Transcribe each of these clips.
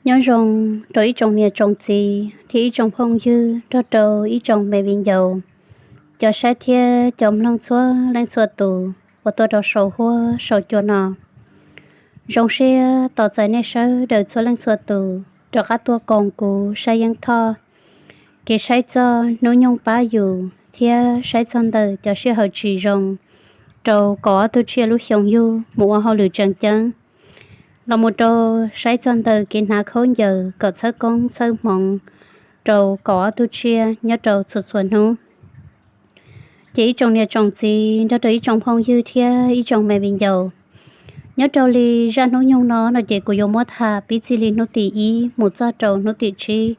Nyob zoo rau ib tsoom niam tsoom txiv thiab ib tsoom phooj ywg nrog rau ib tsoom me viv ncaus, cov saib thiab cov mloog txhua leej txhua tus uas tuaj rau saum huab saum cua no. Zoo siab tos txais nej sawv daws txhua leej txhua tus rov qab tuaj koom kuv saib yeeb thoj kev saib txog hnub nyoog pab yus thiab saib txog ntawm cov sij hawm tsis zoo rau kaum ob tug tsiaj lub xyoo yug mus ua hauj lwm tseem ceeb, los mus rau saib txog ntawm kev hnav khaub ncaws kom txhawb koob txhawb hmoov rau kaum ob tug tsiaj nyob rau txhua txhua hnub. Ces ib tsoom niam tsoom txiv nrog rau ib tsoom phooj ywg thiab ib tsoom me viv ncaus, nyob rau li zaj hnub nyoog no no ces kuv yuav muab tham pib txij li hnub tim ib mus txog rau hnub tim tsib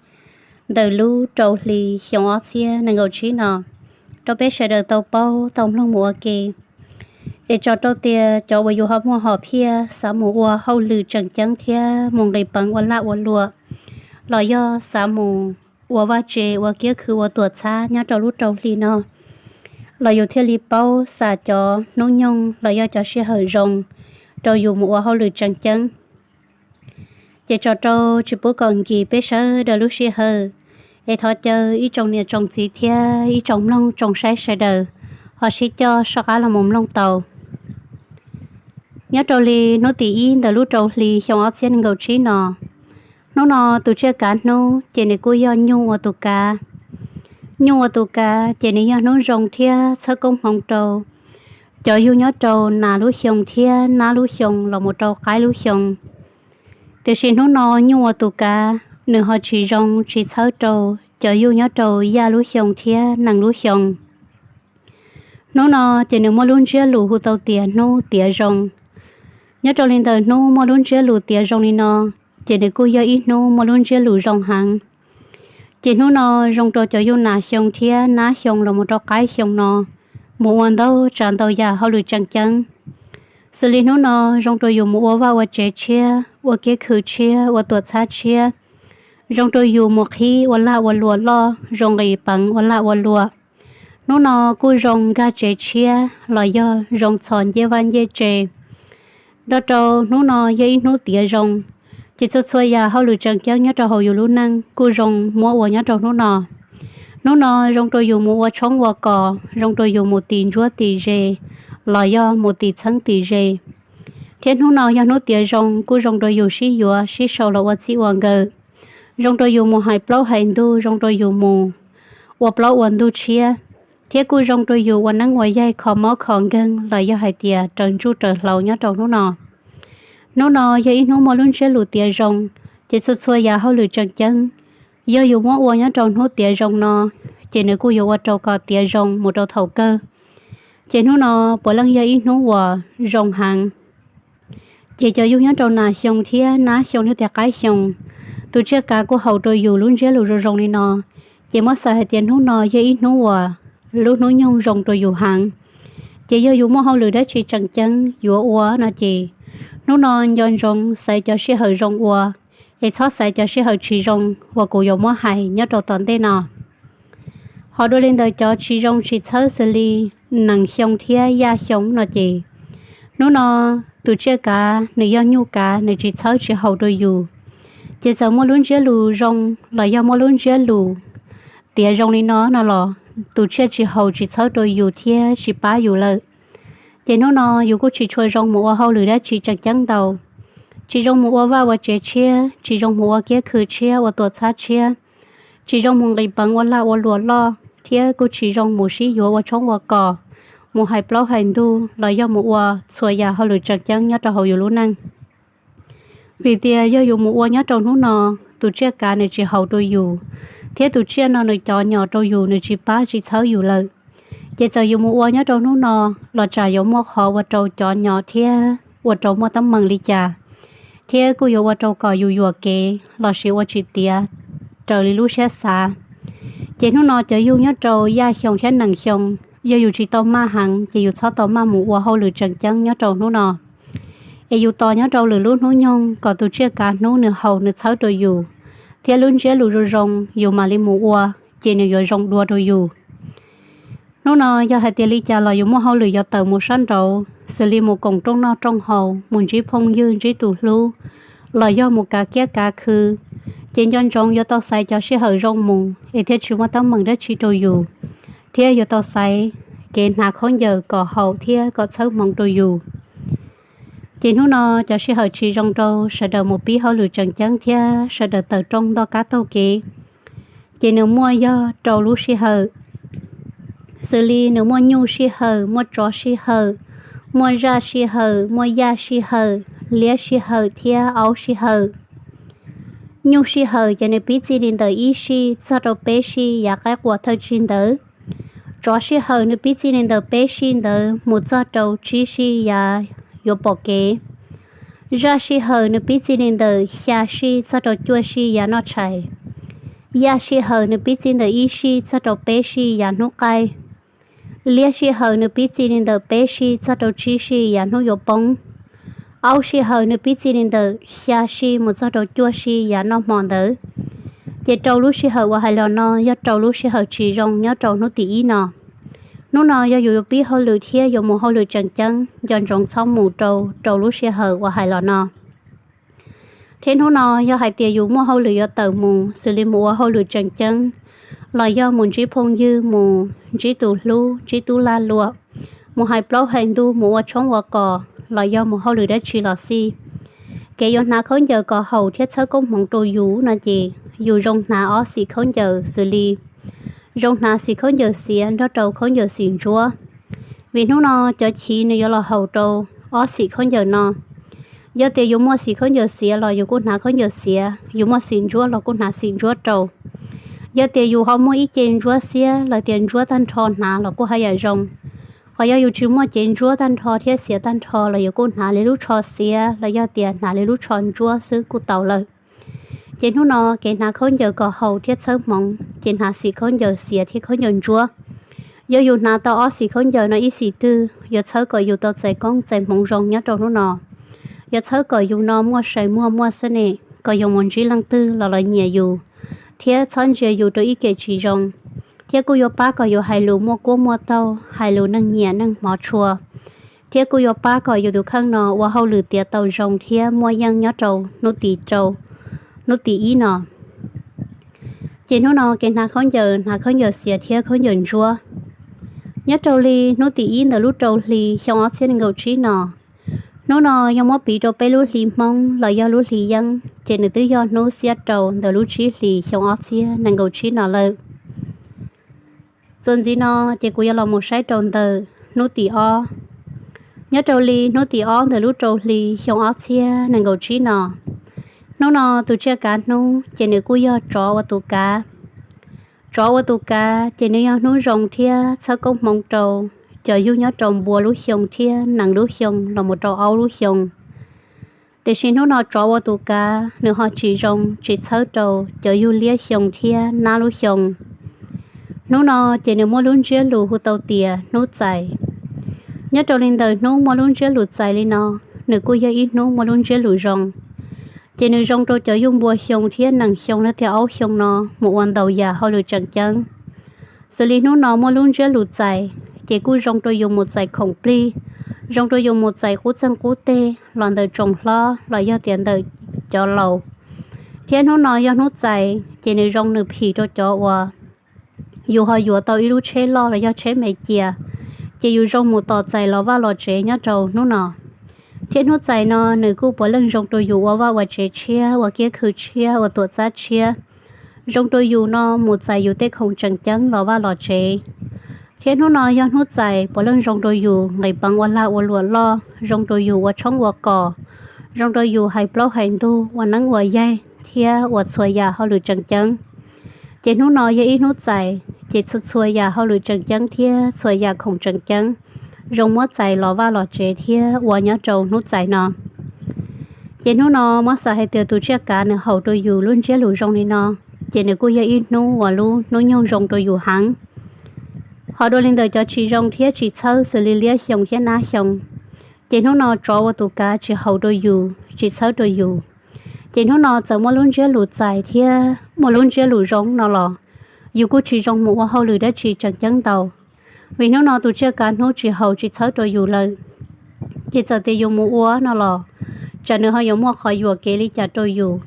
ntawm lub rau hli xyoo ob txhiab nees nkaum tsib no rau peb sawv daws tau paub tau mloog mus ua ke. Es tso rau tias cov uas yus ho muaj hom phiaj xav mus ua hauj lwm tseem ceeb thiab mus nqis peev ua laj ua luam, los yog xav mus ua vaj tse ua kiab khw ua tuam txhab nyob rau lub rau hli no, los yus thiaj li paub xam cov hnub nyoog los yog cov sij hawm zoo rau yus mus ua hauj lwm tseem ceeb. Ces tso rau tsis pub kom nkis peb sawv daws lub sij hawm, es thov caw ib tsoom niam tsoom txiv thiab ib tsoom mloog tsoom saib sawv daws ho sib coj soj qab los mus mloog tau. Nyob rau li hnub tim ib ntawm lub rau hli xyoo ob txhiab nees nkaum tsib no, hnub no tus tsiaj kav hnub ces nws kuj yog nyuj ua tus kav. Nyuj ua tus kav ces nws yog hnub zoo thiab txhawb koob hmoov rau cov yug nyob rau nas lub xyoo thiab nab lub xyoo los mus rau qaib lub xyoo. Tiam sis hnub no nyuj ua tus kav nws ho tsis zoo tsis txhawb rau cov yug nyob rau yaj lub xyoo thiab nees lub xyoo. Hnub no ces nws muaj lub ntsiab lus hu tau tias hnub tiav zoo. Nyob rau li ntawm hnub muaj lub ntsiab lus tiav zoo li no, ces nws kuj yog ib hnub muaj lub ntsiab lus zoo heev. Ces hnub no zoo rau cov yug nas xyoo thiab nab xyoo los mus rau qaib xyoo no mus ua ntau tsav ntau yam hauj lwm tseem ceeb. Xws li hnub no zoo rau yus mus ua vaj ua tsev tshiab, ua kiab khw tshiab, ua tuam txhab tshiab, zoo rau yus mus qhib ua laj ua luam loj, zoo nqis peev ua laj ua luam. Hnub no kuj zoo nkag tsev tshiab los yog zoo txhos ncej vaj ncej tse. Nrog rau hnub no yog ib hnub tiav zoo, ces txhua txhua yam hauj lwm tseem ceeb nyob rau hauv yus lub neej kuj zoo muab ua nyob rau hnub no. Hnub no zoo rau yus mus ua tshoob ua kos, zoo rau yus mus tim ntsuab tim ze los yog mus tim txheeb tim ze. Thiab hnub no yog hnub tiav zoo kuj zoo rau yus sib yuav sib sau los ua txij ua nkawm, zoo rau yus mus hais plaub hais ntug, zoo rau yus mus ua plaub ua ntug tshiab, thiab kuj zoo rau yus ua neeb ua yaig kho mob kho nkeeg los yog hais tias raws ntsuj raws hlauv nyob rau hnub no. Hnub no yog ib hnub muaj lub ntsiab lus tiav zoo, ces txhua txhua yam hauj lwm tseem ceeb yog yus muab ua nyob rau hnub tiav zoo no, ces nws kuj yuav ua rau kom tiav zoo mus rau thaum kawg. Ces hnub no puav leej yog ib hnub uas zoo heev. Ces cov yug nyob rau nas xyoo thiab nab xyoo thiab tias qaib xyoo, tus tsiaj kav kuj haus rau yus lub ntsiab lus zoo zoo li no, ces muab xav hais tias hnub no yog ib hnub uas lub hnub nyoog zoo rau yus heev. Ces yog yus muaj hauj lwm dab tsi tseem ceeb yuav ua no ces hnub no nco ntsoov xaiv cov sij hawm zoo ua, es txhob xaiv cov sij hawm tsis zoo uas kuv yuav muab hais nyob rau tom ntej no. Ho dua li ntawd cov tsis zoo tsis txhawb xws li nees xyoo thiab yaj xyoo no ces hnub no tus tsiaj kav nws yog nyuj kav, nws tsis txhawb tsis haus rau yus. Ces txawm muaj lub ntsiab lus zoo los yog muaj lub ntsiab lus tiav zoo li no no los tus tsiaj tsis haus tsis txhawb rau yus thiab tsis pab yus lawm. Ces hnub no yus kuj tsis tshua zoo mus ua hauj lwm dab tsi tseem ceeb ntau. Tsis zoo mus ua vaj ua tsev tshiab, tsis zoo mus ua kiab khw tshiab, ua tuam txhab tshiab, tsis zoo mus nqis peev ua laj ua luam loj, thiab kuj tsis zoo mus sib yuav ua tshoob ua kos, mus hais plaub hais ntug los yog mus ua txhua yam hauj lwm tseem ceeb nyob rau hauv yus lub neej. Vim tias yog yus mus ua nyob rau hnub no, tus tsiaj kav nws tsis haus rau yus, thiab tus tsiaj no nws cov nyom rau yus nws tsis pab tsis txhawb yus lawm. Ces txawm yus mus ua nyob rau hnub no los tsam yuav muaj qhov ua rau cov nyom thiab ua rau muaj teeb meem li cas, thiab kuj yuav ua rau kom yus yuam kev lossis ua tsis tiav raws li lub siab xav. Ces hnub no cov yug nyob rau yaj xyoo thiab nees xyoo, yog yus tsis tau maj heev ces yus txhob tau maj mus ua hauj lwm tseem ceeb nyob rau hnub no. Es yus tos nyob rau lwm lub hnub nyoog kom tus tsiaj kav hnub nws haus nws txhawb rau yus, thiab lub ntsiab lus zoo zoo yus mam li mus ua, ces nws yuav zoo dua rau yus. Hnub no yog hais tias li cas los yus muaj hauj lwm yuav tawm mus sab nraud, xws li mus koom rooj noj rooj haus, mus ntsib phooj ywg ntsib tus hlub, los yog mus kav kiab kav khw, ces nco ntsoov yuav tau xaiv cov sij hawm zoo mus es thiaj tsis muaj teeb meem dab tsi rau yus, thiab yuav tau xaiv kev hnav khaub ncaws kom haum thiab kom txhawb hmoov rau yus. Ces hnub no cov sij hawm tsis zoo rau sawv daws mus pib hauj lwm tseem ceeb thiab sawv daws tawm rooj ntoj kab taug kev, ces nws muaj yog rau lub sij hawm, xws li nws muaj nyuj sij hawm, muaj tsov sij hawm, muaj zaj sij hawm, muaj yaj sij hawm, liab sij hawm thiab aub sij hawm. Nyuj sij hawm ces nws pib txij li ntawm ib sij txog rau peb sij yav qaib qua thawj tsig ntawd. Tsov sij hawm nws pib txij li ntawm peb sij ntawd mus txog rau tsib sij yav yuav pom kev. Zaj sij hawm nws pib txij li ntawm xya sij txog rau cuaj sij yav noj tshais. Yaj sij hawm nws pib txij ntawm ib sij txog rau peb sij yav hnub qaij. Liab sij hawm nws pib txij li ntawm peb sij txog rau tsib sij yav hnub yuav poob. Aub sij hawm nws pib txij li ntawm xya sij mus txog rau cuaj sij yav noj hmo ntawd. Ces rau lub sij hawm uas hais los no yog rau lub sij hawm tsis zoo nyob rau hnub tim ib no. Hnub no yog yus yuav pib hauj lwm thiab yuav mus hauj lwm tseem ceeb, nco ntsoov txhob mus rau rau lub sij hawm uas hais los no. Thiab hnub no yog hais tias yus muaj hauj lwm yuav tawm mus, xws li mus ua hauj lwm tseem ceeb, los yog mus ntsib phooj ywg, mus ntsib tus hlub, ntsib tub lag luam, mus hais plaub hais ntug, mus ua tshoob ua kos, los yog mus hauj lwm dab tsi los xij, kev yuav hnav khaub ncaws kom haum thiab txhawb koob hmoov rau yus no ces yus zoo hnav ob xim khaub ncaws xws li zoo hnav xim khaub ncaws xiav nrog rau khaub ncaws xim ntsuab. Vim hnub no cov chiv nws yuav los haum rau ob xim khaub ncaws no. Yog tias yus muaj xim khaub ncaws xiav los yus kuj hnav khaub ncaws xiav, yus muaj xim ntsuab los kuj hnav xim ntsuab rau. Yog tias yus ho muaj ib ce ntsuab xiab los tias ntsuab tag nrho hnav los kuj haj yam zoo. Ho yog yus tsis muaj cev ntsuab tag nrho thiab xiav tag nrho los yus kuj hnav li lub tsho xiav los yog tias hnav li lub tsho ntsuab xwb kuj tau lawm. Ces hnub no kev hnav khaub ncaws kom haum thiab txhawb hmoov ces hnav xim khaub ncaws xiav thiab khaub ncaws ntsuab. Yog yus hnav tau ob xim khaub ncaws no ib xim twg yuav txhawb kom yus tau txais koob txais hmoov zoo nyob rau hnub no. Yuav txhawb kom yus no muaj sai muaj muaj xab nem kom yus mus ntsib leej twg los los nyiam yus thiab txhob ntsia yus rau ib kem tsis zoo, thiab kuj yuav pab kom yus hais lus muaj kuab muaj taug, hais lus neeg nyiam neeg hmov tshua, thiab kuj yuav pab kom yus tus kheej no ua hauj lwm tiav tau zoo thiab muaj yeej nyob rau hnub tim rau, hnub tim ib no. Ces hnub no kev hnav khaub ncaws, hnav khaub ncaws xiav thiab khaub ncaws ntsuab. Nyob rau li hnub tim ib ntawm lub rau hli xyoo ob txhiab nees nkaum tsib no, hnub no yog muab piv rau peb lub hli Hmoob los yog lub hli Yeeb ces nws twb yog hnub xiab rau ntawm lub tsib hlis xyoo ob txhiab nees nkaum tsib no lawm. Txuas ntxiv no ces kuv yuav los mus saib rau ntawm hnub tim ob. Nyob rau li hnub tim ob ntawm lub rau hli xyoo ob txhiab nees nkaum tsib no, hnub no tus tsiaj kav hnub ces nws kuj yog tsov ua tus kav. Tsov ua tus kav ces nws yog hnub zoo thiab txhawb koob hmoov rau cov yug nyob rau npua lub xyoo thiab nees lub xyoo los mus rau aub lub xyoo. Tiam sis hnub no tsov ua tus kav nws ho tsis zoo tsis txhawb rau cov yug liab xyoo thiab nab lub xyoo. Hnub no ces nws muaj lub ntsiab lus hu tau tias hnub txais. Nyob rau li ntawm hnub muaj lub ntsiab lus txais li no, nws kuj yog ib hnub muaj lub ntsiab lus zoo. Ces nws zoo rau cov yug npua xyoo thiab nees xyoo los tias aub xyoo no mus ua ntau yam hauj lwm tseem ceeb. Xws li hnub no muaj lub ntsiab lus txais, ces kuj zoo rau yus mus txais khoom plig, zoo rau yus mus txais qub txeeg qub teg los ntawm tsoom hlob los yog tias ntawm cov laus. Thiab hnub no yog hnub txais ces nws zoo nws phim rau cov uas yus ho yuav tau ib lub tsheb loj los yog tsheb me cia, ces yus zoo mus tos txais los vaj los tsev nyob rau hnub no. Thiab hnub txais no nws kuj puav leej zoo rau yus ua vaj ua tsev tshiab, ua kiab khw tshiab, ua tuam txab tshiab, zoo rau yus no mus txais yus tej khoom tseem ceeb los vaj los tsev. Thiab hnub no yog hnub txais puav leej zoo rau yus nqis peev ua lag ua luam loj, zoo rau yus ua tshoob ua kos, zoo rau yus hais plaub hais ntug, ua neeb ua yaig thiab ua txhua yam hauj lwm tseem ceeb. Ces hnub no yog ib hnub txais, ces txhua txhua yam hauj lwm tseem ceeb thiab txhua yam khoom tseem ceeb zoo muab txais los vaj los tsev thiab ua nyob rau hnub txais no. Ces hnub no muab xav hais tias tus tsiaj kav nws haum rau yus lub ntsiab lus zoo li no, ces nws kuj yog ib hnub uas lub hnub nyoog zoo rau yus heev. Ho dua li ntawm cov tsis zoo thiab tsis txhawb xws li liab xyoo thiab nab xyoo, ces hnub no tsov ua tus kav tsis haum rau yus, tsis txhawb rau yus. Ces hnub no txawm muaj lub ntsiab lus txais thiab muaj lub ntsiab lus zoo no los, yus kuj tsis zoo mus ua hauj lwm dab tsi tseem ceeb ntau. Vim hnub no tus tsiaj kav hnub tsis haum tsis txhawb rau yus lawm, ces txawm tias yus mus ua no los, tsam nws ho yuav muaj qhov yuam kev li cas rau yus,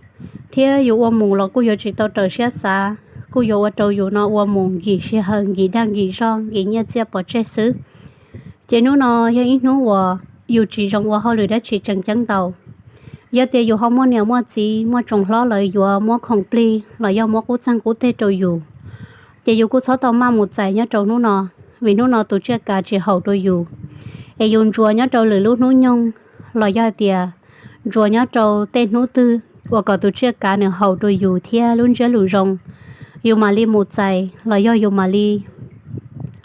thiab yus ua mus los kuj yuav tsis tau raws siab xav, kuj yuav ua rau yus no ua mus nkim sij hawm, nkim dag nkim zog, nkim nyiaj txiaj pov tseg xwb. Ces hnub no yog ib hnub uas yus tsis zoo ua hauj lwm dab tsi tseem ceeb ntau. Yog tias yus ho muaj niam muaj txiv, muaj tsoom hlob lawv yuav muab khoom plig los yog muab qub txeeg qub teg rau yus, ces yus kuj txhob tau maj mus txais nyob rau hnub no, vim hnub no tus tsiaj kav tsis haum rau yus. Es yus ntsuas nyob rau lwm lub hnub nyoog los yog tias ntsuas nyob rau tej hnub twg uas kom tus tsiaj kav nws haum rau yus thiab lub ntsiab lus zoo, yus mam li mus txais los yog yus mam li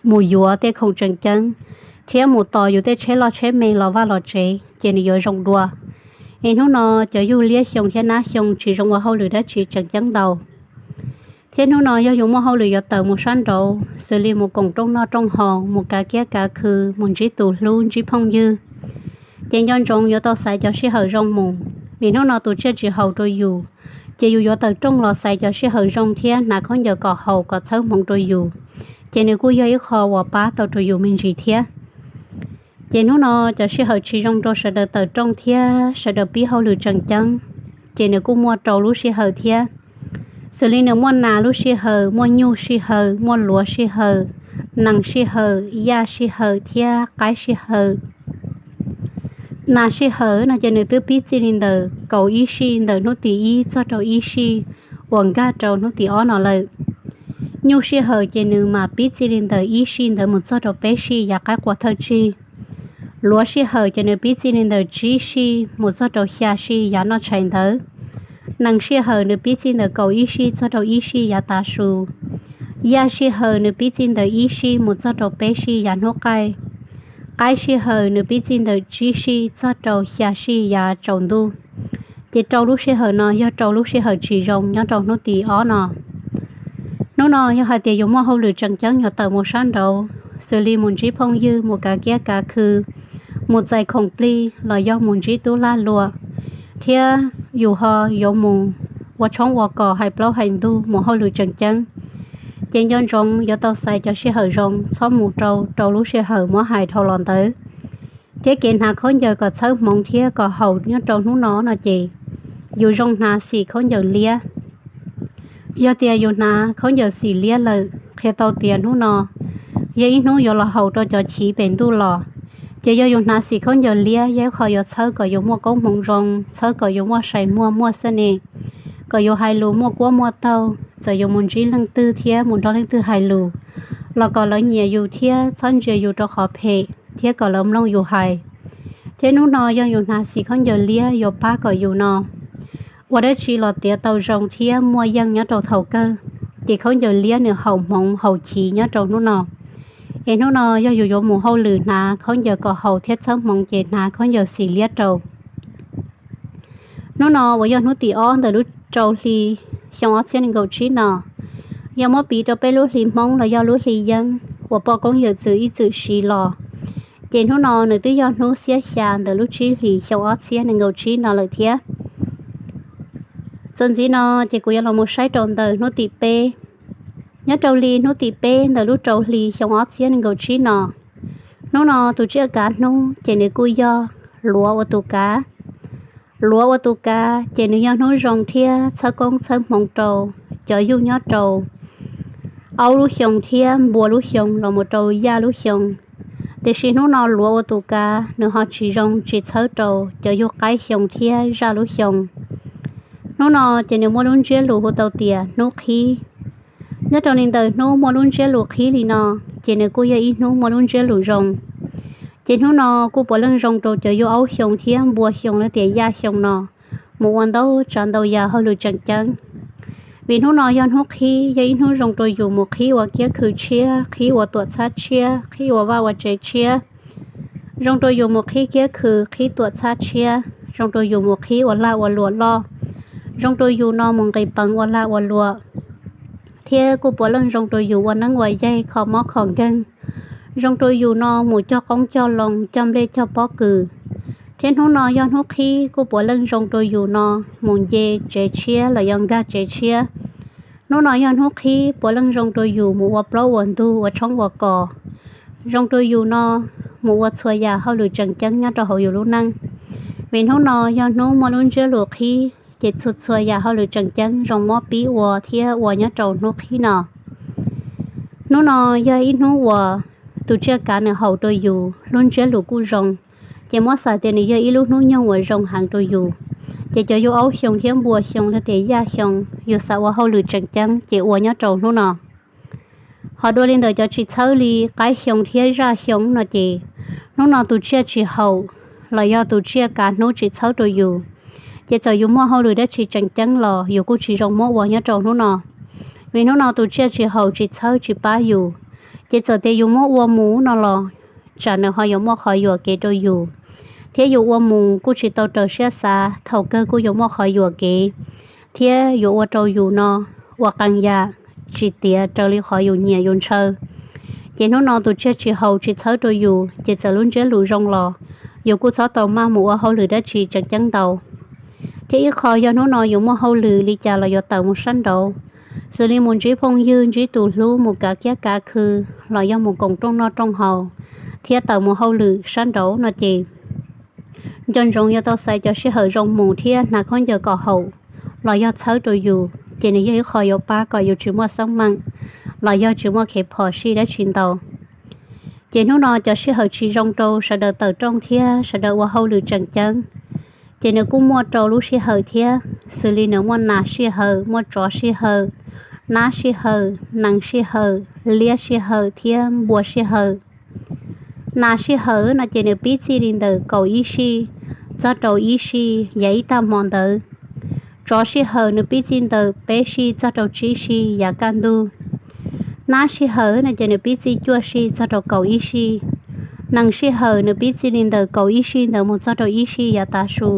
mus yuav tej khoom tseem ceeb, thiab mus tos yus tej tsheb loj tsheb me los vaj los tsev ces nws yuav zoo dua. Es hnub no cov yug liab xyoo thiab nab xyoo tsis zoo ua hauj lwm dab tsi tseem ceeb ntau. Thiab hnub no yog yus muaj hauj lwm yuav tawm mus sab nraud, xws li mus koom rooj noj rooj haus, mus kav kiab kav khw, mus ntsib tus hlub ntsib phooj ywg, ces nco ntsoov yuav tau xaiv cov sij hawm zoo mus, vim hnub no tus tsiaj tsis haum rau yus, ces yus yuav tawm rooj los xaiv cov sij hawm zoo thiab hnav khaub ncaws kom haum kom txhawb hmoov rau yus, ces nws kuj yog ib qho uas pab tau rau yus me ntsis thiab. Ces hnub no cov sij hawm tsis zoo rau sawv daws tawm rooj thiab sawv daws pib hauj lwm tseem ceeb, ces nws kuj muaj rau lub sij hawm thiab. Xws li nws muaj nas lub sij hawm, muaj nyuj sij hawm, muaj luav sij hawm, nees sij hawm, yaj sij hawm thiab qaib sij hawm. Nas sij hawm no ces nws twb pib txij li ntawm kaum ib sij ntawm hnub tim ib txog rau ib sij uas nkag rau hnub tim ob no lawm. Nyuj sij hawm ces nws mam pib txij li ntawm ib sij ntawd mus txog rau peb sij yav qaib qua thawj tsig. Luav sij hawm ces nws pib txij li ntawm tsib sij mus txog rau xya sij yav noj tshais ntawd. Nees sij hawm nws pib txij ntawm kaum ib sij txog rau ib sij yav tav su. Yaj sij hawm nws pib txij ntawm ib sij mus txog rau peb sij yav hnub qaij. Qaib sij hawm nws pib txij ntawm tsib sij txog rau xya sij yav tsaus ntuj. Ces rau lub sij hawm no yog rau lub sij hawm tsis zoo nyob rau hnub tim ob no. Hnub no yog hais tias yus muaj hauj lwm tseem ceeb yuav tawm mus sab nraud, xws li mus ntsib phooj ywg, mus kav kiab kav khw, mus txais khoom plig los yog mus ntsib tub lag luam, thiab yus ho yuav mus ua tshoob ua kos, hais plaub hais ntug, mus hauj lwm tseem ceeb, ces nco ntsoov yuav tau xaiv cov sij hawm zoo, txhob mus rau rau lub sij hawm muab hais dhau los ntawd. Thiab kev hnav khaub ncaws kom txhawb hmoov thiab kom haum nyob rau hnub no no ces yus zoo hnav xim khaub ncaws liab. Yog tias yus hnav khaub ncaws xim liab lawm, qhia tau tias hnub no yog ib hnub yuav los haum rau cov chiv pem ntuj los. Ces yog yus hnav xim khaub ncaws liab yog ib qho yuav txhawb kom yus muaj koob hmoov zoo, txhawb kom yus muaj sai muaj muaj xwb ne, kom yus hais lus muaj kuab muaj taug, txawm yus mus ntsib leej twg thiab mus nrog leej twg hais lus los kom lawv nyiam yus thiab txhob ntsia yus rau qhov phem thiab kom lawv mloog yus hais. Thiab hnub no yog yus hnav xim khaub ncaws liab yuav pab kom yus no ua dab tsi los tiav tau zoo thiab muaj yeej nyob rau thaum kawg. Ces khaub ncaws liab nws haum hmoov haum chiv nyob rau hnub no. Es hnub no yog yus yuav mus hauj lwm hnav khaub ncaws kom haum thiab txhawb hmoov ces hnav khaub ncaws xim liab rau. Hnub no uas yog hnub tim ob ntawm lub rau hli xyoo ob txhiab nees nkaum tsib no, yog muab piv rau peb lub hli Hmoob los yog lub hli Yeeb uas poj koob yawm txwv ib txwm siv los, ces hnub no nws twb yog hnub xiab xya ntawm lub tsib hlis xyoo ob txhiab nees nkaum tsib no lawm thiab. Txuas ntxiv no ces kuv yuav los mus saib rau ntawm hnub tim peb. Nyob rau li hnub tim peb ntawm lub rau hli xyoo ob txhiab nees nkaum tsib no, hnub no tus tsiaj kav hnub ces nws kuj yog luav ua tus kav. Luav ua tus kav ces nws yog hnub zoo thiab txhawb koob txhawb hmoov rau cov yug nyob rau aub lub xyoo thiab npua lub xyoo los mus rau yaj lub xyoo. Tiam sis hnub no luav ua tus kav nws ho tsis zoo tsis txhawb rau cov yug qaib xyoo thiab zaj lub xyoo. Hnub no ces nws muaj lub ntsiab lus hu tau tias hnub qhib. Nyob rau li ntawm hnub muaj lub ntsiab lus qhib li no, ces nws kuj yog ib hnub muaj lub ntsiab lus zoo. Ces hnub no kuj puav leej zoo rau cov yug aub xyoo thiab npua xyoo los tias yaj xyoo no mus ua ntau tsav ntau yam hauj lwm tseem ceeb. Vim hnub no yog hnub qhib, yog ib hnub zoo rau yus mus qhib ua kiab khw tshiab, qhib ua tuam txhab tshiab, qhib ua vaj ua tsev tshiab. Zoo rau yus mus qhib kiab khw, qhib tuam txhab tshiab, zoo rau yus mus qhib ua lag ua luam loj, zoo rau yus no mus nqis peev ua lag ua luam, thiab kuj puav leej zoo rau yus ua neeb ua yaig kho mob kho nkeeg, zoo rau yus no mus cog qoob cog loo, cog nplej cog pob kws. Thiab hnub no yog hnub qhib kuj puav leej zoo rau yus no mus nce tsev tshiab los yog nkag tsev tshiab. Hnub no yog hnub qhib puav leej zoo rau yus mus ua plaub ua ntug, ua tshoob ua kos, zoo rau yus no mus ua txhua yam hauj lwm tseem ceeb nyob rau hauv yus lub neej. Vim hnub no yog hnub muaj lub ntsiab lus qhib, ces txhua txhua yam hauj lwm tseem ceeb zoo muab pib ua thiab ua nyob rau hnub qhib no. Hnub no yog ib hnub uas tus tsiaj kav nws haum rau yus, lub ntsiab lus kuj zoo, ces muab xav tias nws yog ib lub hnub nyoog uas zoo heev rau yus. Ces cov yug aub xyoo thiab npua xyoo los tias yaj xyoo, yus xav ua hauj lwm tseem ceeb ces ua nyob rau hnub no. Ho dua li ntawm cov tsis txhawb li qaib xyoo thiab zaj xyoo no ces hnub no tus tsiaj tsis haum los yog tus tsiaj kav hnub tsis txhawb rau yus, ces txawm yus muaj hauj lwm dab tsi tseem ceeb los yus kuj tsis zoo muab ua nyob rau hnub no. Vim hnub no tus tsiaj tsis haum tsis txhawb tsis pab yus, ces txawm tias yus muab ua mus no los tsam nws ho yuav muaj qhov yuam kev rau yus, thiab yus ua mus kuj tsis tau raws siab xav, thaum kawg kuj yuav muaj qhov yuam kev, thiab yuav ua rau yus no ua qee yam tsis tiav raws li qhov yus nyiam yus ntshaw. Ces hnub no tus tsiaj tsis haum tsis txhawb rau yus, ces txawm lub ntsiab lus zoo los yus kuj txhob tau maj mus ua hauj lwm dab tsi tseem ceeb ntau. Thiab ib qho yog hnub no yus muaj hauj lwm li cas los yuav tawm mus sab nraud, xws li mus ntsib phooj ywg ntsib tus hlub, mus kav kiab kav khw, los yog mus koom rooj noj rooj haus, thiab tawm mus hauj lwm sab nraud no ces nco ntsoov yuav tau xaiv cov sij hawm zoo mus thiab hnav khaub ncaws kom haum los yog txhawb rau yus, ces nws yog ib qho yuav pab kom yus tsis muaj xeeb meem los yog tsis muaj khev phom sij dab tsi ntau. Ces hnub no cov sij hawm tsis zoo rau sawv daws tawm rooj thiab sawv daws ua hauj lwm tseem ceeb, ces nws kuj muaj rau lub sij hawm thiab, xws li nws muaj nas sij hawm, muaj tsov sij hawm, nab sij hawm, nees sij hawm, liab sij hawm thiab npua sij hawm. Nas sij hawm no ces nws pib txij li ntawm kaum ib sij txog rau ib sij yav ib tag hmo ntawd. Tsov sij hawm nws pib txij ntawm peb sij txog rau tsib sij yav kaj ntug. Nab sij hawm no ces nws pib txij cuaj sij txog rau kaum ib sij. Nees sij hawm nws pib txij li ntawm kaum ib sij ntawd mus txog rau ib sij yav tav su.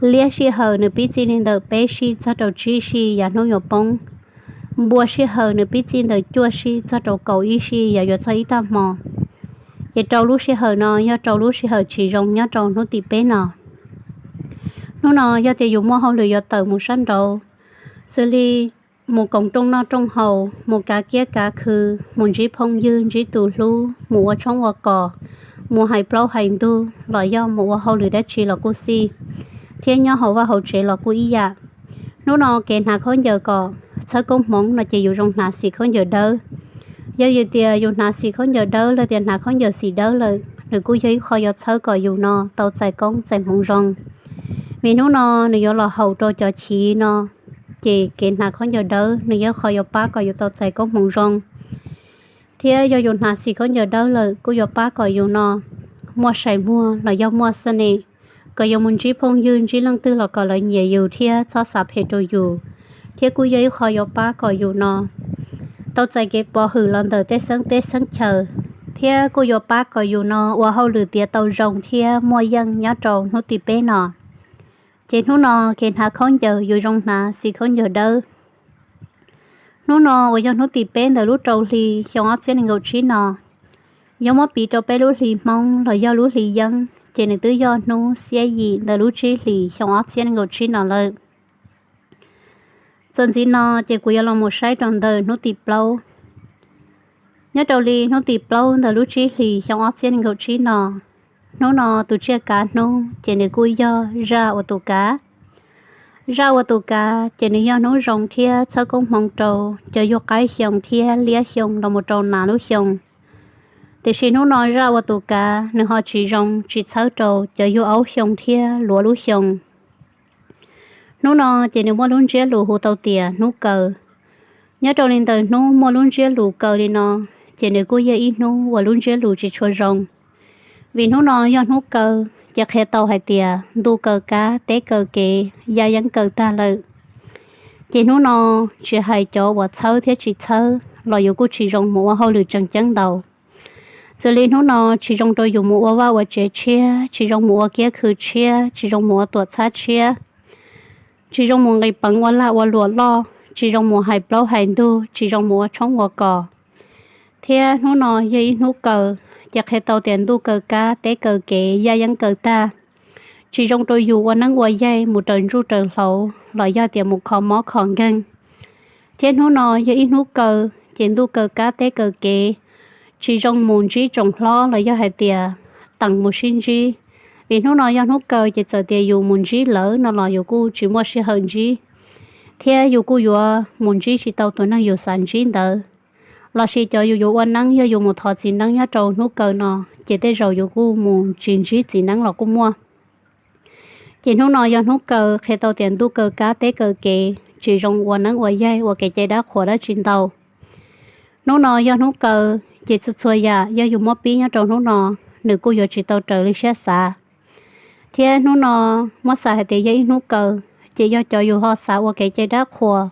Liab sij hawm nws pib txij li ntawm peb sij txog rau tsib sij yav hnub yuav poob. Npua sij hawm nws pib txij ntawm cuaj sij txog rau kaum ib sij yav yuav txog ib tag hmo. Ces rau lub sij hawm no yog rau lub sij hawm tsis zoo nyob rau hnub tim peb no. Hnub no yog tias yus muaj hauj lwm yuav tawm mus sab nraud, xws li mus koom rooj noj rooj haus, mus kav kiab kav khw, mus ntsib phooj ywg ntsib tus hlub, mus ua tshoob ua kos, mus hais plaub hais ntug los yog mus ua hauj lwm dab tsi los kuj xij, thiab nyob hauv vaj hauv tsev los kuj ib yam. Hnub no kev hnav khaub ncaws kom txhawb koob hmoov no ces yus zoo hnav xim khaub ncaws dawb. Yog yus tias yus hnav xim khaub ncaws dawb los tias hnav khaub ncaws xim dawb lawm, nws kuj yog ib qho yuav txhawb kom yus no tau txais koob txais hmoov zoo. Vim hnub no nws yuav los haum rau cov chiv no, ces kev hnav khaub ncaws dawb nws yog qho yuav pab kom yus tau txais koob hmoov zoo. Thiab yog yus hnav xim khaub ncaws dawb lawm kuj yuav pab kom yus no muaj sai muag los yog muaj xab ne, kom yus mus ntsib phooj ywg ntsib leej twg los kom lawv nyiam yus thiab txhob xav phem rau yus. Thiab kuj yog ib qho yuav pab kom yus no tau txais kev pov hwm los ntawm tej xeeb teb xeeb chaws, thiab kuj yuav pab kom yus no ua hauj lwm tiav tau zoo thiab muaj yeej nyob rau hnub tim peb no. Ces hnub no kev hnav khaub ncaws yus zoo hnav xim khaub ncaws dawb. Hnub no uas yog hnub tim peb ntawm lub rau hli xyoo ob txhiab nees nkaum tsib no, yog muab piv rau peb lub hli Hmoob los yog lub hli Yeeb ces nws twb yog hnub xiab yim ntawm lub tsib hlis xyoo ob txhiab nees nkaum tsib no lawm. Txuas ntxiv no ces kuv yuav los mus saib rau ntawm hnub tim plaub. Nyob rau li hnub tim plaub ntawm lub tsib hlis xyoo ob txhiab nees nkaum tsib no, hnub no tus tsiaj kav hnub ces nws kuj yog zaj ua tus kav. Zaj ua tus kav ces nws yog hnub zoo thiab txhawb koob hmoov rau cov yug qaib xyoo thiab liab xyoo los mus rau nas lub xyoo. Tiam sis hnub no zaj ua tus kav nws ho tsis zoo tsis txhawb rau cov yug aub xyoo thiab luav lub xyoo. Hnub no ces nws muaj lub ntsiab lus hu tau tias hnub kaw. Nyob rau li ntawm hnub muaj lub ntsiab lus kaw li no, ces nws kuj yog ib hnub uas lub ntsiab lus tsis tshua zoo. Vim hnub no yog hnub kaw, ces qhia tau hais tias ntuj kaw kab teb kaw kev yaj yeeb kaw tag lawm. Ces hnub no tsis hais cov uas txhawb thiab tsis txhawb los yus kuj tsis zoo mus ua hauj lwm tseem ceeb ntau. Xws li hnub no tsis zoo rau yus mus ua vaj ua tsev tshiab, tsis zoo mus ua kiab khw tshiab, tsis zoo mus ua tuam txhab tshiab, tsis zoo mus nqis peev ua lag ua luam loj, tsis zoo mus hais plaub hais ntug, tsis zoo mus ua tshoob ua kos. Thiab hnub no yog ib hnub kaw, ces qhia tau tias ntuj kaw kab teb kaw kev yaj yeeb kaw tag, tsis zoo rau yus ua neeb ua yaig mus raws ntsuj raws hlauv los yog tias mus kho mob kho nkeeg. Thiab hnub no yog ib hnub kaw, ces ntuj kaw kab teb kaw kev, tsis zoo mus ntsib tsoom hlob los yog hais tias teem mus sib ntsib, Vim hnub no yog hnub kaw ces txawm tias yus mus ntsib lawv no los yus kuj tsis muaj sij hawm ntsib, thiab yus kuj yuav mus ntsib tsis tau tus neeg yus xav ntsib ntawd. Lossis cov yus yuav ua neeb, yog yus mus thov txiv neeb nyob rau hnub kaw no, ces tej zaum yus kuj mus tsis ntsib txiv neeb los kuj muaj. Ces hnub no yog hnub kaw, qhia tau tias ntuj kaw kab teb kaw kev, tsis zoo ua neeb ua yaig, ua kev cai dab qhuas dab tsi ntau. Hnub no yog hnub kaw, ces txhua txhua yam yog yus muab pib nyob rau hnub no, nws kuj yuav tsis tau raws li siab xav. Thiab hnub no muab xav hais tias yog ib hnub kaw, ces yog cov yus ho xav ua kev cai dab qhuas,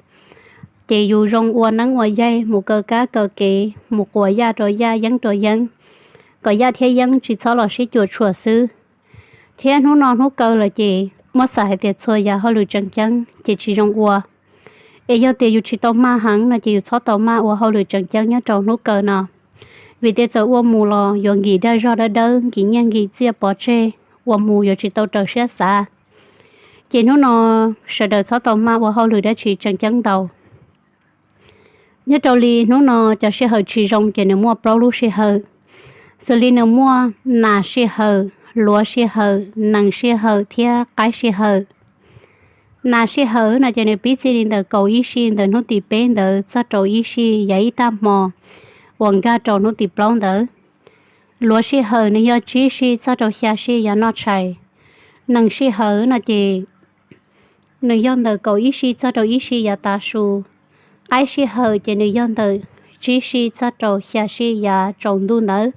ces yus zoo ua neeb ua yaig, mus kaw kab kaw kev, mus quas yaj rau yaj, yeeb rau yeeb, kom yaj thiab yeeb tsis txhob los sib cuam tshuam xwb. Thiab hnub no hnub kaw lawm ces muab xav hais tias txhua yam hauj lwm tseem ceeb ces tsis zoo ua. Es yog tias yus tsis tau maj heev no ces yus txhob tau maj ua hauj lwm tseem ceeb nyob rau hnub kaw no, vim tias txawm ua mus los yuav nkim dag zog dawb dawb, nkim nyiaj nkim txiaj pov tseg, ua mus yuav tsis tau raws siab xav. Ces hnub no sawv daws txhob tau maj ua hauj lwm dab tsi tseem ceeb ntau. Nyob rau li hnub no cov sij hawm tsis zoo ces nws muaj plaub lub sij hawm, xws li nws muaj nas sij hawm, luav sij hawm, nees sij hawm thiab qaib sij hawm. Nas sij hawm no ces nws pib txij li ntawm kaum ib sij ntawm hnub tim peb ntawd txog rau ib sij yav ib tag hmo uas nkag rau hnub tim plaub ntawd. Luav sij hawm nws yog tsib sij txog rau xya sij yav noj tshais. Nees sij hawm no ces nws yog ntawm kaum ib sij txog rau ib sij yav tav su. Qaib sij hawm ces nws yog ntawm tsib sij txog rau xya sij yav tsaus ntuj ntawd.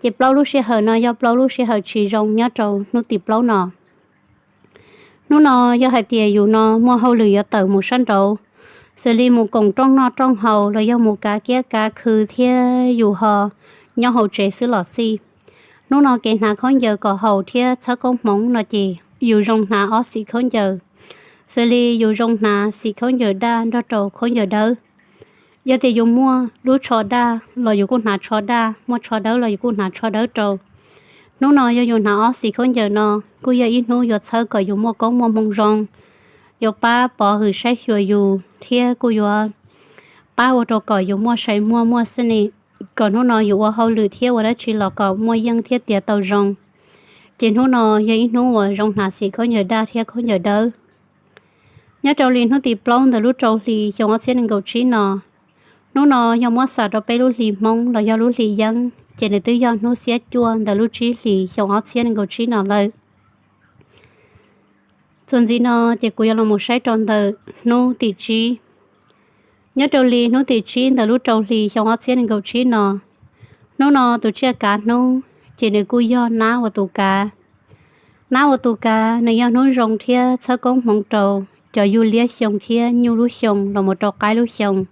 Ces plaub lub sij hawm no yog plaub lub sij hawm tsis zoo nyob rau hnub tim plaub no. Hnub no yog hais tias yus no muaj hauj lwm yuav tawm mus sab nraud, xws li mus koom rooj noj rooj haus los yog mus kav kiab kav khw thiab yus ho nyob hauv tsev xwb los xij, hnub no kev hnav khaub ncaws kom haum thiab txhawb koob hmoov no ces yus zoo hnav ob xim khaub ncaws, xws li yus zoo hnav xim khaub ncaws daj nrog rau khaub ncaws dawb. Yog tias yus muaj lub tsho daj los yus kuj hnav tsho daj, muaj tsho dawb los yus kuj hnav tsho dawb rau. Hnub no yog yus hnav ob xim khaub ncaws no, kuj yog ib hnub yuav txhawb kom yus muaj koob muaj hmoov zoo, yuav pab pov hwm saib xyuas yus thiab kuj yuav pab ua rau kom yus muaj sai muaj muaj xwb ne, kom hnub no yus ua hauj lwm thiab ua dab tsi los kom muaj yeej thiab tiav tau zoo. Ces hnub no yog ib hnub uas zoo hnav xim khaub ncaws daj thiab khaub ncaws dawb. Nyob rau li hnub tim plaub ntawm lub rau hli xyoo ob txhiab nees nkaum tsib no, hnub no yog muab xav rau peb lub hli Hmoob los yog lub hli Yeeb, ces nws twb yog hnub xiab cuaj ntawm lub tsib hlis xyoo ob txhiab nees nkaum tsib no lawm. Txuas ntxiv no ces kuv yuav los mus saib rau ntawm hnub tim tsib. Nyob rau li hnub tim tsib ntawm lub rau hli xyoo ob txhiab nees nkaum tsib no, hnub no tus tsiaj kav hnub ces nws kuj yog nab ua tus kav. Nab ua tus kav nws yog hnub zoo thiab txhawb koob hmoov rau cov yug liab xyoo thiab nyuj lub xyoo los mus rau qaib lub xyoo.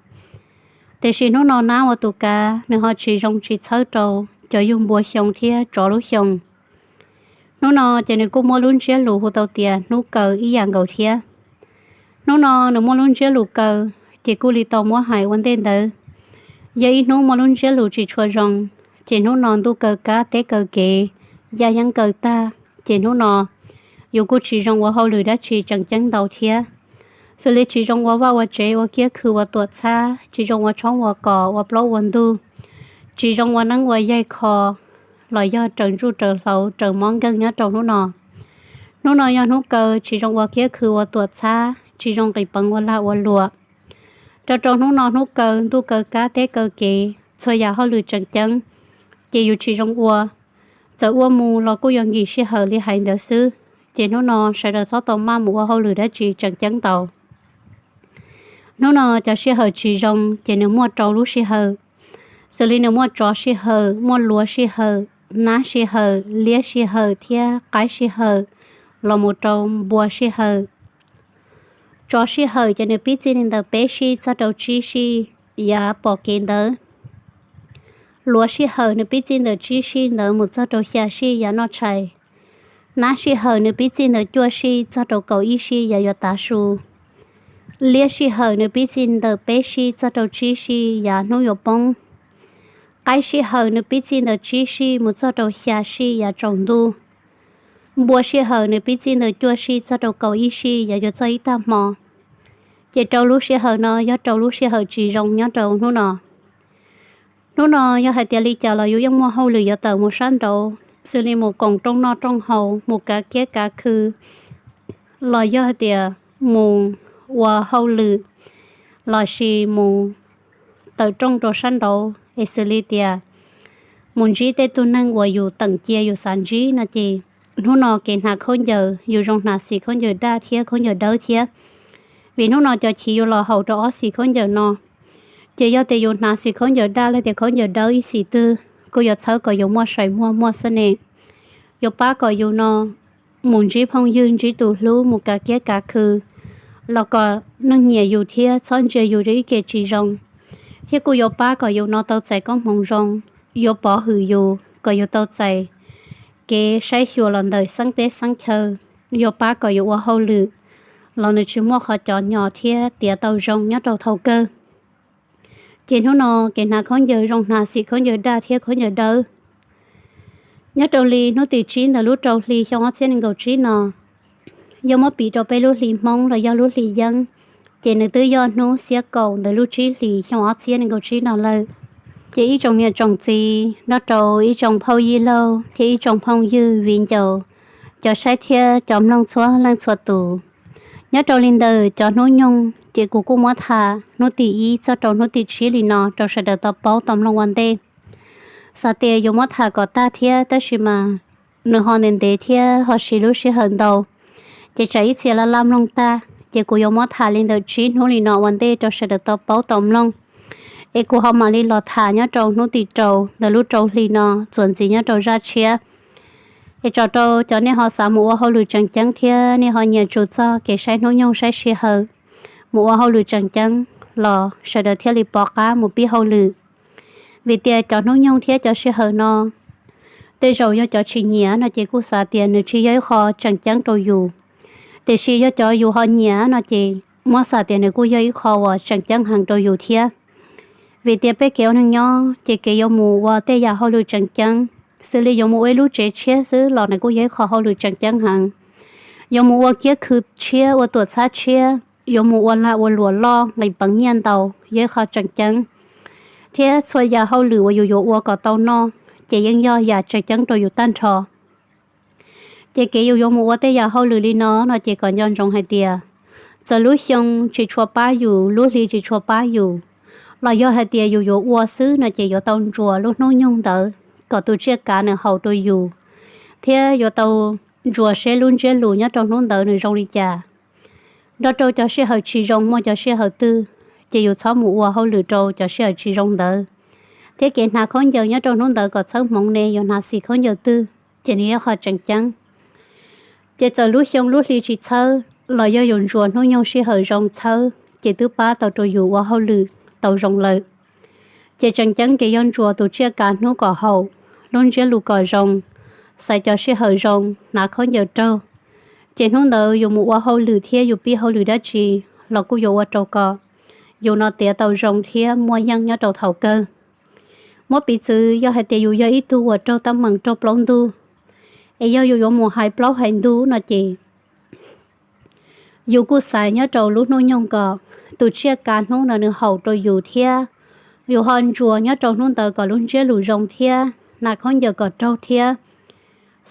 Tiam sis hnub no nab ua tus kav nws ho tsis zoo tsis txhawb rau cov yug npua xyoo thiab tsov lub xyoo. Hnub no ces nws kuj muaj lub ntsiab lus hu tau tias hnub kaw ib yam nkaus thiab. Hnub no nws muaj lub ntsiab lus kaw, ces kuj li tau muab hais ua ntej ntawd, yog ib hnub muaj lub ntsiab lus tsis tshua zoo, ces hnub no ntuj kaw kab teb kaw kev, yaj yeeb kaw tag, ces hnub no yus kuj tsis zoo ua hauj lwm dab tsi tseem ceeb ntau thiab. Xws li tsis zoo ua vaj ua tsev, ua kiab khw, ua tuam txhab, tsis zoo ua tshoob ua kos, ua plaub ua ntug, tsis zoo ua neeb ua yaig kho, los yog raws ntsuj raws hlauv raws mob nkeeg nyob rau hnub no. Hnub no yog hnub kaw, tsis zoo ua kiab khw ua tuam txhab, tsis zoo nqis peev ua lag ua luam. Rau rau hnub no hnub kaw, ntuj kaw kab teb kaw kev, txhua yam hauj lwm tseem ceeb, ces yus tsis zoo ua. Txawm ua mus los kuj yuav nkim sij hawm li hais ntawd xwb, ces hnub no sawv daws txhob tau maj mus ua hauj lwm dab tsi tseem ceeb ntau. Hnub no cov sij hawm tsis zoo ces nws muaj rau lub sij hawm, xws li nws muaj tsov sij hawm, muaj luav sij hawm, nab sij hawm, liab sij hawm thiab qaib sij hawm, los mus rau npua sij hawm. Tsov sij hawm ces nws pib txij li ntawm peb sij txog rau tsib sij yav pom kev ntawd. Luav sij hawm nws pib txij ntawm tsib sij ntawd mus txog rau xya sij yav noj tshais. Nab sij hawm nws pib txij ntawm cuaj sij txog rau kaum ib sij yav yuav tav su. Liab sij hawm nws pib txij ntawm peb sij txog rau tsib sij yav hnub yuav poob. Qaib sij hawm nws pib txij ntawm tsib sij mus txog rau xya sij yav tsaus ntuj. Npua sij hawm nws pib txij ntawm cuaj sij txog rau kaum ib sij yav yuav txog ib tag hmo. Ces rau lub sij hawm no yog rau lub sij hawm tsis zoo nyob rau hnub no. Hnub no yog hais tias li cas los yus yeej muaj hauj lwm yuav tawm mus sab nraud, xws li mus koom rooj noj rooj haus, mus kav kiab kav khw, los yog hais tias mus ua hauj lwm, lossis mus tawm rooj rau sab nraud es xws li tias mus ntsib tej tug neeg uas yus teem cia yus xav ntsib no ces hnub no kev hnav khaub ncaws yus zoo hnav xim khaub ncaws daj thiab khaub ncaws dawb thiab. Vim hnub no cov chiv yuav los haum rau ob xim khaub ncaws no. Ces yog tias yus hnav xim khaub ncaws daj los tias khaub ncaws dawb ib xim twg kuj yuav txhawb kom yus muaj sai muaj muaj xwb ne. Yuav pab kom yus no mus ntsib phooj ywg ntsib tus hlub mus kav kiab kav khw, los kom neeg nyiam yus thiab txhob ntsia yus rau ib ke tsis zoo. Thiab kuj yuav pab kom yus no tau txais koob hmoov zoo, yuav pov hwm yus kom yus tau txais kev saib xyuas los ntawm xeeb teb xeeb chaw, yuav pab kom yus ua hauj lwm los nws tsis muaj qhov cov nyos thiab tiav tau zoo nyob rau thaum kawg. Ces hnub no kev hnav khaub ncaws zoo hnav xim khaub ncaws daj thiab khaub ncaws dawb. Nyob rau li hnub tim tsib ntawm lub rau hli xyoo ob txhiab nees nkaum tsib no, yog muab piv rau peb lub hli Hmoob los yog lub hli Yeeb, ces nws twb yog hnub xiab kaum ntawm lub tsib hlis xyoo ob txhiab nees nkaum tsib no lawm. Ces ib tsoom niam tsoom txiv nrog rau ib tsoom phauj yij laug thiab ib tsoom phooj ywg viv ncaus, cov saib thiab cov mloog txhua leej txhua tus, nyob rau li ntawm cov hnub nyoog ces kuv kuj muab tham hnub tim ib txog rau hnub tim tsib li no rau sawv daws tau paub tau mloog ua ntej. Xav tias yuav muab tham kom tag thiab tab sis mas nws ho ntev ntev thiab ho siv lub sij hawm ntau, ces tsam ib txhia laj laj mloog tag, ces kuv yuav muab tham li ntawm tsib hnub li no ua ntej rau sawv daws tau paub tau mloog. Es kuv ho mam li los tham nyob rau hnub tim rau ntawm lub rau hli no txuas ntxiv nyob rau zaj tshiab. Es tso rau cov nej ho xav mus ua hauj lwm tseem ceeb thiab nej ho nyiam tsum txog kev saib hnub nyoog saib sij hawm mus ua hauj lwm tseem ceeb los sawv daws thiaj li pom qab mus pib hauj lwm. Vim tias cov hnub nyoog thiab cov sij hawm no tej zaum yog cov tsis nyiam no ces kuj xav tias nws tsis yog ib qho tseem ceeb rau yus, tiam sis yog cov yus ho nyiam no ces muab xav tias nws kuj yog ib qho uas tseem ceeb heev rau yus thiab. Vim tias peb kev ua neeg nyob ces kev yuav mus ua tej yam hauj lwm tseem ceeb, xws li yuav mus ua ib lub tsev tshiab xwb los nws kuj yog ib qho hauj lwm tseem ceeb heev. Yuav mus ua kiab khw tshiab, ua tuam txhab tshiab, yuav mus ua lag ua luam loj nqis peev nyiaj ntau yog ib qho tseem ceeb, thiab txhua yam hauj lwm uas yus yuav ua kom tau noj ces yeej yog yam tseem ceeb rau yus tag nrho. Ces kev yus yuav mus ua tej yam hauj lwm li no no ces kom nco ntsoov hais tias txawm lub xyoo tsis tshua pab yus, lub hli tsis tshua pab yus, los yog hais tias yus yuav ua xwb no ces yuav tau ntsuas lub hnub nyoog ntawd kom tus tsiaj kav nws haum rau yus, thiab yuav tau ntsuas seb lub ntsiab lus nyob rau hnub ntawd nws zoo li cas. Nrog rau cov sij hawm tsis zoo muaj cov sij hawm twg, ces yus txhob mus ua hauj lwm rau cov sij hawm tsis zoo ntawd. Thiab kev hnav khaub ncaws nyob rau hnub ntawd kom txhawb hmoov ne yuav hnav xim khaub ncaws twg, ces nws yog qhov tseem ceeb. Ces txawm lub xyoo lub hli tsis txhawb los yog yus ntsuas hnub nyoog sij hawm zoo txhawb ces twb pab tau rau yus ua hauj lwm tau zoo lawm. Ces tseem ceeb ces yog ntsuas tus tsiaj kav hnub kom haum, lub ntsiab lus kom zoo, xaiv cov sij hawm zoo, hnav khaub ncaws raug. Ces hnub ntawd yus mus ua hauj lwm thiab yus pib hauj lwm dab tsi los kuj yuav ua rau kom yus no tiav tau zoo thiab muaj yeej nyob rau thaum kawg. Muab piv txwv yog hais tias yus yog ib tug uas raug teeb meem raug plaub ntug, es yog yus yuav mus hais plaub hais ntug no ces yus kuj xaiv nyob rau lub hnub nyoog kom tus tsiaj kav hnub no nws haum rau yus thiab. Yus ho ntsuas nyob rau hnub ntawd kom lub ntsiab lus zoo thiab hnav khaub ncaws kom raug thiab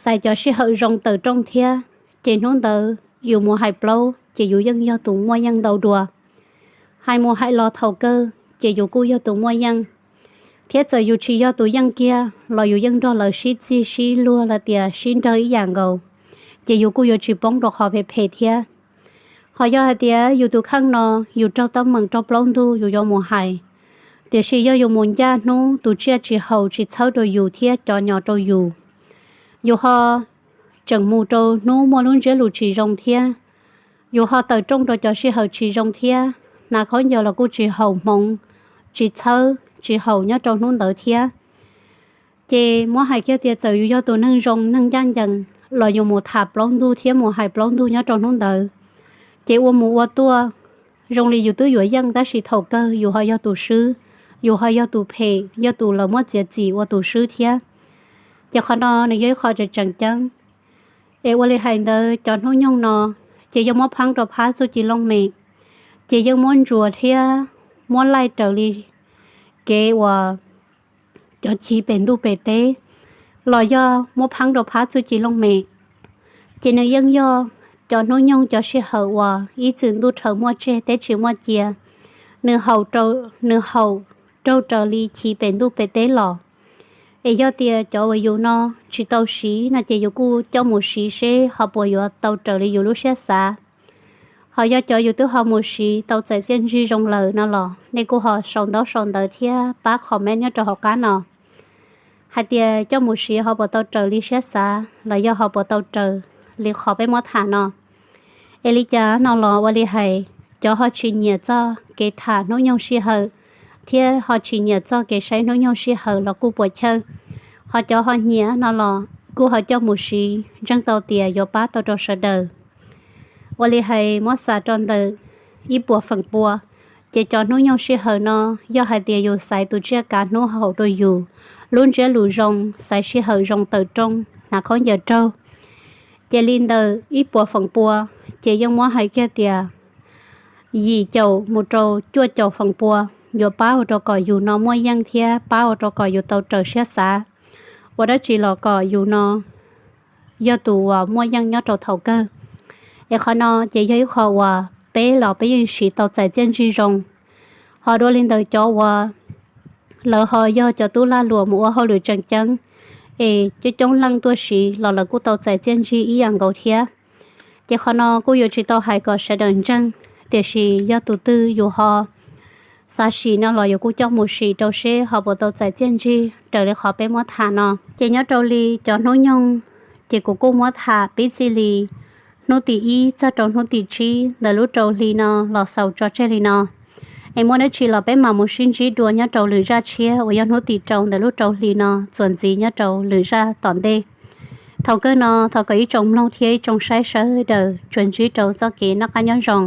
xaiv cov sij hawm zoo tawm rooj thiab, ces hnub ntawd yus mus hais plaub ces yus yeej yog tus muaj yeej ntau dua. Hais mus hais los thaum kawg ces yus kuj yog tus muaj yeej. Thiab txawm yus tsis yog tus yeej kiag los yus yeej nrog lawv sib txig sib luag los tias sib nrag ib yam nkaus, ces yus kuj yuav tsis poob rau qhov phem phem thiab. Ho yog hais tias yus tus kheej no yus raug teeb meem raug plaub ntug yus yuav mus hais, tiam sis yog yus mus ncaj hnub tus tsiaj tsis haum tsis txhawb rau yus thiab cov nyos rau yus, yus ho tseem mus rau hnub muaj lub ntsiab lus tsis zoo thiab, yus ho tawm rooj rau cov sij hawm tsis zoo thiab, hnav khaub ncaws los kuj tsis haum hmoov, tsis txhawb tsis haum nyob rau hnub ntawd thiab. Ces muab hais kiag tias txawm yus yog tus neeg zoo neeg ncaj ncees los yus mus tham plaub ntug thiab mus hais plaub ntug nyob rau hnub ntawd, ces ua mus ua tuaj zoo li yus twb yuav yeej tab sis thaum kawg yus ho yog tus swb, yus ho yog tus phem, yog tus lawv muab txiav txim ua tus swb thiab. Ces qhov no nws yog ib qho tseem tseem ceeb. Es ua li hais ntawd cov hnub nyoog no ces yog muab pheeb rau phab txuj ci looj mem, ces yeej muab ntsuas thiab muab laij raws li kev uas cov chiv pem ntuj pem teb, los yog muab pheeb rau phab txuj ci looj mem. Ces nws yeej yog cov hnub nyoog cov sij hawm uas ib txwm ntuj rhawv muaj tseg teb tsis muaj cia, nws haum, nws haum raug raws li chiv pem ntuj pem teb los. Es yog tias cov uas yus no tsis tau siv no ces yus kuj coj mus siv seb ho puas yuav tau raws li yus lub siab xav. Ho yog cov yus twb ho mus siv tau txais txiaj ntsig zoo lawm no los nej kuj ho sau ntaub sau ntawv thiab pab comment nyob rau hauv qab no hais tias coj mus siv ho puas tau raws li siab xav los yog ho puas tau raws li qhov peb muab tham no. Es li cas no los ua li hais, cov ho tsis nyiam txoj kev tham hnub nyoog sij hawm thiab ho tsis nyiam txoj kev saib hnub nyoog sij hawm los kuj puas chawj. Ho cov ho nyiam no los kuj ho coj mus siv, ntseeg tau tias yuav pab tau rau sawv daws. Ua li hais muab xav rau ntawm ib puas feem pua, ces cov hnub nyoog sij hawm no yog hais tias yus xaiv tus tsiaj kav hnub haum rau yus, lub ntsiab lus zoo, xaiv sij hawm zoo tawm rooj, hnav khaub ncaws raug, ces li ntawm ib puas feem pua, ces yeej muab hais kiag tias yim caum mus rau cuaj caum feem pua yuav pab ua rau kom yus no muaj yeej thiab pab ua rau kom yus tau raws siab xav. Ua dab tsi los kom yus no yog tus uas muaj yeej nyob rau thaum kawg. Es qhov no ces yog ib qho uas peb los peb yeej siv tau txais txiaj ntsig zoo. Ho dua li ntawd cov uas lawv ho yog cov tub lag luam mus ua hauj lwm tseem ceeb, es coob coob leej tuaj siv los lawv kuj tau txais txiaj ntsig ib yam nkaus thiab. Ces qhov no kuj yuav tsis tau hais kom sawv daws ntseeg, tiam sis yog tus twg yus ho xav sim no los yus kuj coj mus sim rau seb ho puas tau txais txiaj ntsig raws li qhov peb muab tham no. Ces nyob rau li cov hnub nyoog, ces kuv kuj muab tham pib txij li hnub tim ib txog rau hnub tim tsib ntawm lub rau hli no los xaus tso tseg li no. Es muaj dab tsi los peb mam mus sib ntsib dua nyob rau lwm zaj tshiab uas yog hnub tim rau ntawm lub rau hli no txuas ntxiv nyob rau lwm zaj tom ntej. Thaum kawg no thov kom ib tsoom mloog thiab ib tsoom saib sawv daws tsuas ntsib rau txoj kev noj qab nyob zoo.